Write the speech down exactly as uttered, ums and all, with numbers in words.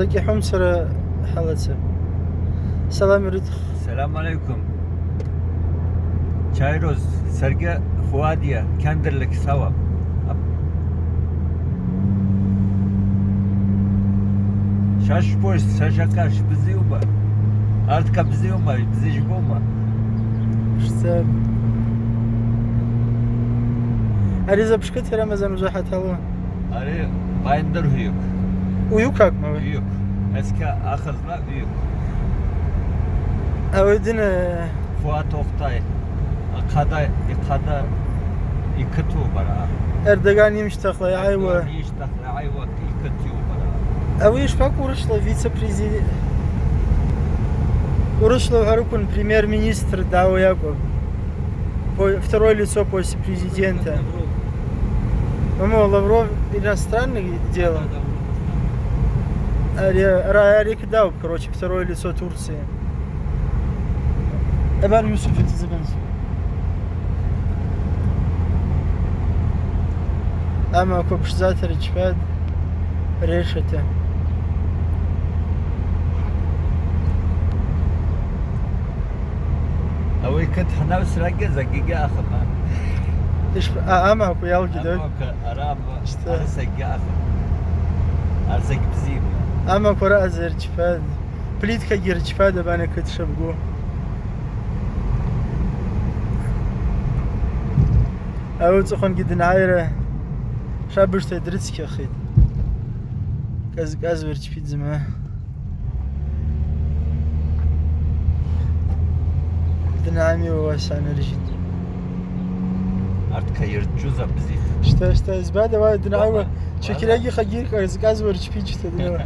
Кӏихьумцара хӏалаца. Салам ритх. Салам алейкум. Чайрус, саргьи Фуадия, кендрлик сауа. Шаш пост, шаш акаш, бзиума? Артка бзиума, бзи жбума? Шца. Ари запшкати Рамазан уже хӏаталу. Ари байндыр уюк. Уюк акӏвма ауи? Уюк. Эски ахызла уюк. Ауи дин, э, Фуат Октай. Ахъада, ихъада икыту бара. Эрдоган йымщтахъла йгӏайуа. Эрдоган йымщтахъла йгӏайуа икыту бара. Ауи йшпакӏву урышвла вице-президент? Урышвла гьаруквын премьер-министр дауа йакӏву. По-, второе лицо после президента. Лавров. По-моему, Лавров иностранных дел. Да, да, Лавров. Ари, ара, ари кидауп, короче, второе лицо Турции. Эбар Юсуф итизибенз. Ама квапшзатыр чпад решата. Ауи кыт хӏнавсрагьи закӏгьи гьаъахъма. Иш, а, амаква йалгьи, да? Амаква, ара, ама, Шта? Ара закӏгьи гьаъахъма. Ара закӏ бзиба. Амаква ара азыр чпа, плиткагьи рчпа, да, бана кыт шабгу. Ауи цӏыхъвангьи дангӏайра шабыжта дрыцкьахитӏ. Кӏаз-, кӏаз вырчпидзма. Днами уасаныржит. Артка йырчуз абзи. Шта, шта, изба, давай, днауа. Вала, чекиряги вала. Хагир, кӏаз-, кӏаз вырчпиджта, днауа.